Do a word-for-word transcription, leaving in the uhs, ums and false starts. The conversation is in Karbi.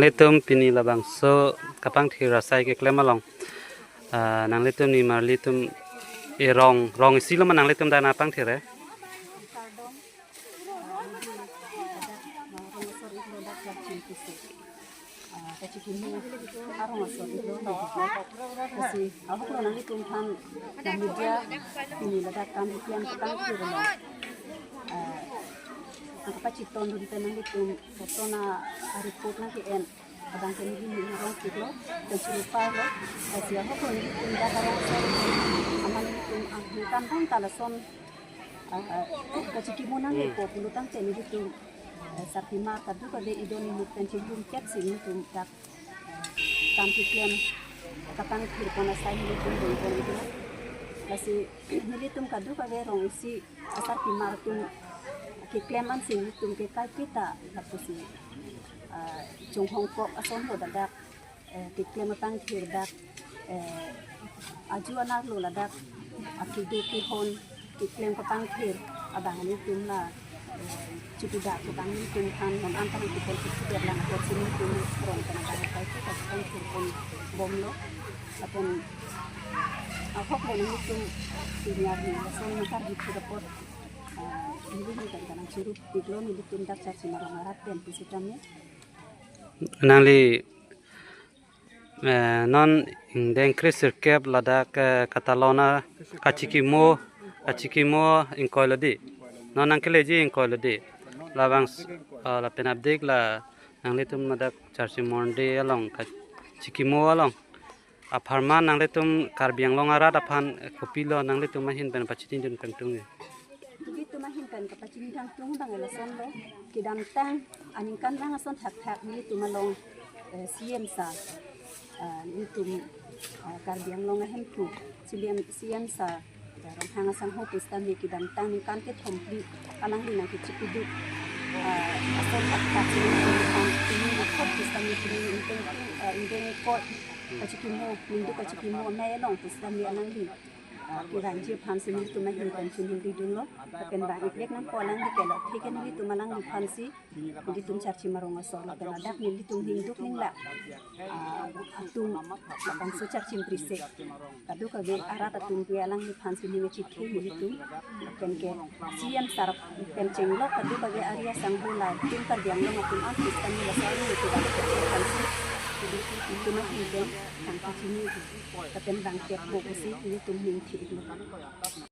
Nanglitum pini labangso kapangthir asai keklem along, ah, nanglitum nimarlitum erong, rong isi lo ma nanglitum dak nangpangthir e? Ah, kachikimo arong asor iklo. Lasi ahoklo nanglitum aphan media pini ladak kam keklem kapangthir along, ah, nangkapachitondun pen nanglitum kosona report nangke-en abang ke neli arong iklo, kachiri parlo. Lasi ahoklo nanglitum dak arong asor amat nanglitum angkan bang ta lason, ah, kachikimo nangpo pulo tangte nelitum, ah, sarpimar kadokave idon inut pen chingrum kepsi nelitum dak, ah, kam keklem kapangthir pon asai nelitum dun pon iklo. Lasi nelitum kadokave rong isi asarpimar atum keklem ansi nelitum ke kaike ta lapusi, ah, chonghong kok ason ho ladak, eh, keklem kapangthir dak, eh, aju anak lo ladak, akidu kihon keklem kapangthir abang nelitum la, eh, chutu dak abang nelitum aphan non an tang kipon chutu dak lang apot si nelitum rong pen abang kaike kapangthir pon bomlo. Lapen ahoklo nanglitum pini arni lason nangkarju apot, ah, nelitum kan kanang churu iklo nelitum dak Charchim Arong arat pen pusitame. Nangli, eh, non ingdeng kre sirkep ladak, eh, katalona kachikimo, kachikimo ingkoi lo di. Non nangkeleji ingkoi lo di. Labang s-, ah, lapen apdik la nanglitum ladak Charchim Monde along kachikimo along apharman nanglitum Karbi Anglong arat aphan, eh, kopilo nanglitum ahin pen pachinidun kangtung e? Nelitum ahin pen kapachinidun kangtung abang lason lo, kedamtang aningkan lang ason thakthak nelitum along, eh, C M sir, eh, nelitum, eh, Karbi Anglong ahemphu C M, C M sir, eh, Ronghang asangho pusitame kedamtang ningkan kethom phli alangli nangkechipiduk, eh, ason thakthak nelitum aphan pini rekhot pusitame pini ingdeng, eh, ingdeng ikot kachikimo, ningduk kachikimo amei along pusitame alangli, ah, kevangji aphansi nelitum ahin pen chiningri dunlo. Lapen bang iplek nangpo alangli ke la thik ke nelitum alangliphansi nelitum Charchim Arong asor lapen ladak nelitum ningduk ninglak, ah, atum labangso Charchim Prisek kadokave arat atum ke alangliphansi ning chikhe nelitum. Lapen ke C M sir pen chenglok kadokave ari asangho latum Karbi Anglong atum an pusitame laso arni nelitum aphansi nelitum ahin pen kangkachini. Lapen bang kepbo pusi nelitum ning thik lo.